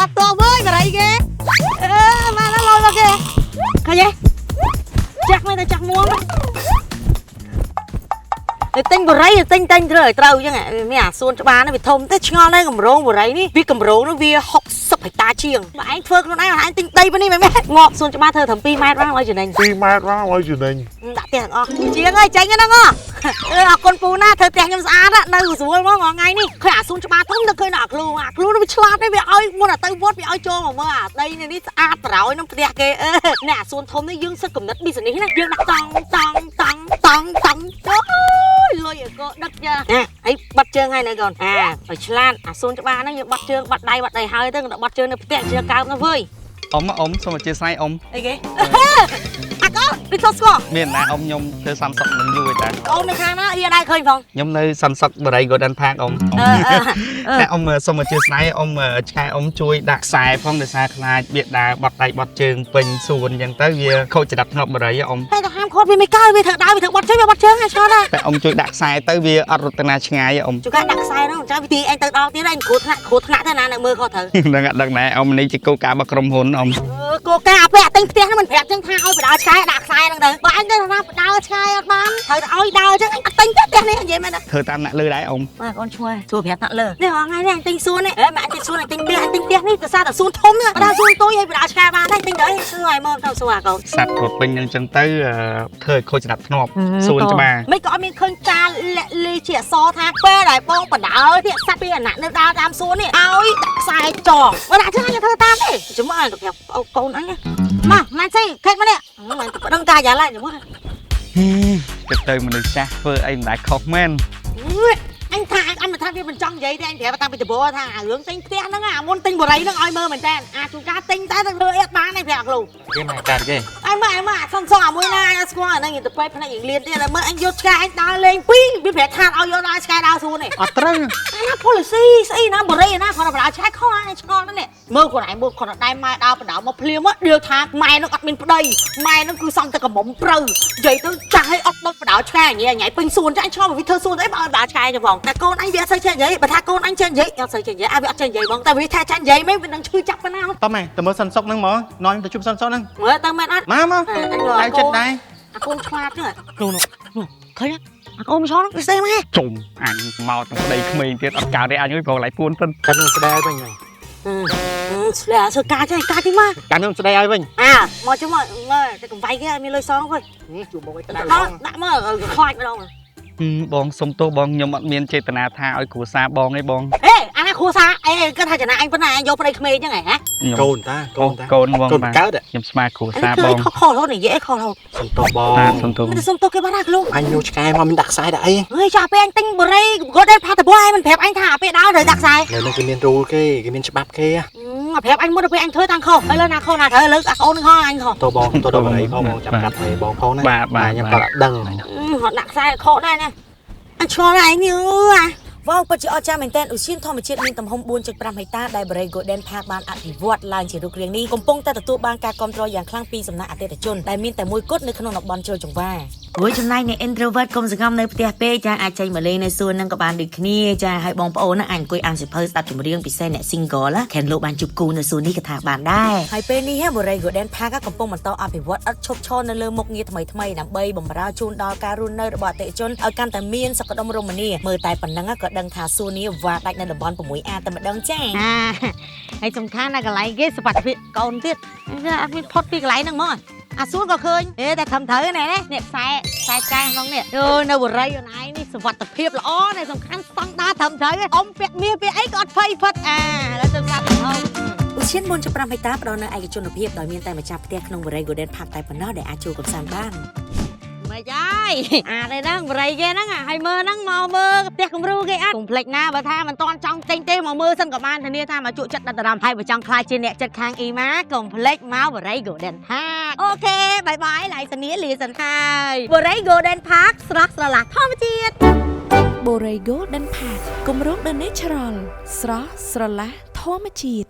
ត់តវើយបរិយគេអឺមកដល់លយមកគេឃើញទេចាក់មិនតែចាក់មួមទៅទិញបរិយទិញទិញត្រូវឲ្យត្រូវអញ្ចឹងមានអាសួនច្បារនេះវាធំទេឆ្ងល់ដែរកម្រងបរិយនេះវាកម្រងនោះវា60ហិកតាជាងបើឯងធ្វើខ្លួនឯងឯងទិញដីប៉ុណ្នេះមិនមែនងាប់សួនច្បារធ្វើត្រឹម2ម៉ែត្របានឲ្យចំណេញ 2ម៉ែត្របានឲ្យចំណេញ ដាក់ផ្ទះទាំងអស់ជាងហើយចេញហ្នឹងហ៎អឺអរគុណពូណាធ្វើផ្ទះខ្ញុំស្អាតនៅស្រួលហ្មងថ្ងៃនេះឃើញអាសួនច្បារធំទៅឃើញអាគ្លូអាគ្លូនោះវាឆ្លាតទេវាឲ្យមុនអាទៅវត្តវាឲ្យចូលមកមើលអាដីនេះស្អាតប្រោយក្នុងផ្ទះគេអឺអ្នកអាសួនធំនេះយើងសឹកកំណត់ business ណាយើងដាក់តង់តង់តង់តង់តង់អូយលុយឲ្យកដឹកចាណាអីបាត់ជើងហើយនៅកូនអាឲ្យឆ្លាតអាសួនច្បារហ្នឹងយើងបាត់ជើងបាត់ដៃបាត់ដៃហើយទៅបាត់ជើងនៅផ្ទះជើងកើបនោះវើយ អ៊ំអ៊ំសូមអធិស្ឋានអ៊ំ អីគេអាកូនពីធ្លាប់ស្គាល់ មានណាអ៊ំខ្ញុំធ្វើសំសុកនឹងយូរឯតា កូននៅខាងណាអ៊ីដែរឃើញផង ខ្ញុំនៅសំសុកបរិយ Golden Park អ៊ំ អឺអឺ តែអ៊ំសូមអធិស្ឋានអ៊ំឆ្កែអ៊ំជួយដាក់ខ្សែផងដោយសារខ្លាចវាដើរបត់ដៃបត់ជើងពេញសួនអញ្ចឹងទៅវាខូចចរិតធ្នាប់បរិយអ៊ំ តែទៅហាមគាត់វាមិនកើតវាធ្វើដើរវាធ្វើបត់ជើងវាបត់ជើងហើយឆ្ងល់ណា តែអ៊ំជួយដាក់ខ្សែទៅវាអត់រត់ទៅណាឆ្ងាយអ៊ំ ជួនកាលដាក់ខ្សែហ្នឹងចាំវិធីឯងទៅដល់ទៀតឯងគ្រោះថ្នាក់គ្រោះថ្នាក់ទៅណានៅមើលខុសត្រូវ នឹងអត់ដឹងណែអ៊ំនេះជាគោលការណ៍របស់ក្រុមហ៊ុនអ៊ំ គោលការណ៍ពេលទិញផ្ទះហ្នឹងមិនប្រាប់ចឹងថាឲ្យបដើឆ្កែដាក់ខ្សែហ្នឹងទៅបើអញទៅថាបដើឆ្កែអត់បានត្រូវតែឲ្យដើរចឹងអញអត់ទិញទេផ្ទះនេះនិយាយមែនណា ធ្វើតាមអ្នកលើដែរអ៊ំ បាទកូនឈ្មោះសួរប្រាប់ថ្នាក់លើនេះរាល់ថ្ងៃនេះអញទិញសួននេះហេម៉ាក់អញទិញសួនអញទិញផ្ទះអញទិញផ្ទះនេះទៅសារតែសួនធំនេះបើថាសួនតូចឲ្យបដើឆ្កែបានតែទិញទៅអីសួរឲ្យមកទៅសួរអាកូន សត្វរត់ពេញនឹងចឹងទៅធ្វើឲ្យខូចចរិតធ្នាប់សួនច្បារ មិនក៏អត់មានឃើញការលាក់លីជាអក្សរថាពេលដែលបងបដើនេះសត្វពីអាណានៅដើរតាមសួននេះឲ្យដាក់ខ្សែចងបើដាក់ចឹងអញធ្វើតាមទេចាំមកទៅប្រាប់កូនអញមកម៉ែស្អីខេតមកនេះម៉ែទៅប្តឹងតាយ៉ាឡើយចាំមក ទៅទៅមនុស្សចាស់ធ្វើអីមិនដែលខុសមែន អញថាអញមិនថាវាមិនចង់និយាយទេអញប្រាប់តាំងពីដំបូងថាអារឿងទិញផ្ទះហ្នឹងអាមុនទិញបរិយហ្នឹងឲ្យមើលមែនតើអាជួនកាលទិញតែធ្វើអីអត់បានទេប្រាប់អាគ្រូ គេមកកាត់គេ អញមើលអញមើលអាសុំសុំអាមួយណាអញអត់ស្គាល់អាហ្នឹងទៅពេភ្នែកយើងលៀនទៀតមើលអញយកឆ្កែអញដើរលេងពីរវាប្រាប់ថាឲ្យយកដើរឆ្កែដើរសួននេះ អត់ត្រូវ អាណា policy ស្អីណាបរិយណាគាត់បដើឆ្កែខុសអញឆ្ងល់ហ្នឹងនេះមើលគាត់ឯងមើលគាត់ដែរម៉ែដើរបដើមកភ្លាមដៀលថាម៉ែនឹងអត់មានប្តីម៉ែនឹងគឺសំតែកំមុំព្រៅនិយាយទៅចាស់ឲ្យអត់ដឹកបដើឆ្កែញ៉ៃញ៉ៃពេញសួនចាអញឆ្ងល់វាធ្វើសួនអីបើឲ្យបដើឆ្កែចឹងផងតែកូនអញវាអត់សូវចេះនិយាយបើថាកូនអញចេះនិយាយអត់សូវចេះនិយាយអាវាអត់ចេះនិយាយហ្មងតែវាថាចាញ់និយាយមិនវានឹងឈឺចាប់ប៉ុណ្ណា តោះម៉ែទៅមើលសិនសុកហ្នឹងហ្មងនាំទៅជួបសិនសុកហ្នឹង មើលទៅមែនអត់ មកមកតែចិត្តដែរ អាកូនឆ្លាតចឹង នោះនោះ ឃើញអាកូនឆ្លងស្អីម៉ែ ជុំអញមកទាំងប្តីក្មេងទៀតអត់កើតទេអញអើយប្រកឡៃពួនសិន កាលនឹងស្ដីឲ្យវិញហើយ ស្លាធ្វើការចេះការទីមក កាលនឹងស្ដីឲ្យវិញ អាមកជុំមកមើលតែកំវាយគេឲ្យមានលុយសងវិញ ជួបមកឲ្យក្តៅ ដាក់ដាក់មកខ្លាចម្ដង បងសុំទោសបងខ្ញុំអត់មានចេតនាថាឲ្យគ្រួសារបងទេបង ហេអាណាគ្រួសារអេគាត់ថាចំណាអញប៉ុណ្ណាអញយកប្តីក្មេងចឹងហ៎ហ៎ កូនតាកូនតា កូនបង កូន បាទ កើត ខ្ញុំស្មាគ្រួ អានេះគឺ សារបង ខុសខុសរហូតនិយាយខុសរហូត សុំទោសបង បាទសុំទោស មិនសុំទោសគេបាត់ណាគ្រូ អញយកឆ្កែមកមានដាក់ខ្សែដាក់អី ហេចាពេលអញទិញបរិយគាត់ដែរផាតបោះឯងមិនប្រាប់អញថាពេលដើរត្រូវដាក់ខ្សែ នៅនឹងគេមាន rule គេគេមានច្បាប់គេ ប្រាប់អញមុនទៅពេលអញធ្វើតាំងខុសឥឡូវណាខុសណាត្រូវឥឡូវអាកូននឹងខុសអញខុស ទោសបងទោសដល់បរិយផងបងចាំកាត់ឲ្យបងផងណា បាទបាទ ខ្ញុំក៏ដឹង ហត់ដាក់ខ្សែខុសដែរណាអញឆ្ងល់ដែរនេះអឺអា វ៉ាវពិតជាអស្ចារ្យមែនទែនឧទ្យានធម្មជាតិមានទំហំ4.5ហិកតាដែលបរិយ Golden Park បានអភិវឌ្ឍឡើងជារូបរាងនេះកំពុងតែទទួលបានការគាំទ្រយ៉ាងខ្លាំងពីសំណាក់អតិថិជនដែលមានតែមួយគត់នៅក្នុងតំបន់ជ្រោយចង្វារួចចំណែកអ្នក introvert កុំសង្ងំនៅផ្ទះពេកចាអាចចេញមកលេងនៅសួននឹងក៏បានដូចគ្នាចាហើយបងប្អូនណាអាចអង្គុយអានសៀវភៅស្ដាប់ចម្រៀងពិសេសអ្នក single ណាខែនលោកបានជួបគូនៅសួននេះក៏ថាបានដែរហើយពេលនេះបរិយ Golden Park កំពុងបន្តអភិវឌ្ឍឥតឈប់ឈរនៅលើមុខងារថ្មីថ្មីដើម្បីបម្រើជូនដល់ការរស់នៅរបស់អតិថិជនឲ្យកាន់តែមានសុខដុមរមនាមើលតែប៉ុណ្ណឹងក៏ដឹងថាសួននេះវ៉ាដាច់នៅតំបន់ 6A តែម្ដងចា អាហើយសំខាន់ណាកន្លែងគេសុវត្ថិភាពកូនទៀតអត់មានផុតពីកន្លែងហ្នឹងហ្មងអាសួនក៏ឃើញហេតែខំត្រូវណែនេះខ្សែខ្សែកែក្នុងនេះអើយនៅបរិយអូនឯងនេះសុវត្ថិភាពល្អណែសំខាន់ស្តង់ដារត្រឹមត្រូវអ៊ំពាក់មាសពាក់អីក៏អត់ភ័យផិតអាឥឡូវទៅស្ដាប់ទៅហូប ឧទ្យាន4.5ហិកតាផ្ដល់នូវឯកជនភាពដោយមានតែម្ចាស់ផ្ទះក្នុងបរិយ Golden Park តែប៉ុណ្ណោះដែលអាចចូលកម្សាន្តបាន មិនហើយអានេះហ្នឹងបរិយគេហ្នឹងហើយមើលហ្នឹងមកមើលផ្ទះគំរូគេអត់កុំភ្លេចណាបើថាមិនតន់ចង់ទិញទេមកមើលសិនក៏បានធានាថាមកជក់ចិត្តដល់អារម្មណ៍ហើយបើចង់ខ្លាចជាអ្នកចិត្តខាងអ៊ីម៉ាកុំភ្លេចមកបរិយ Golden Park OK bye bye ឡៃសានីលាសិនហើយបរិយ Golden Park ស្រស់ស្រឡះធម្មជាតិ បូរី Golden Park គម្រោង The Natural ស្រស់ស្រឡះធម្មជាតិ។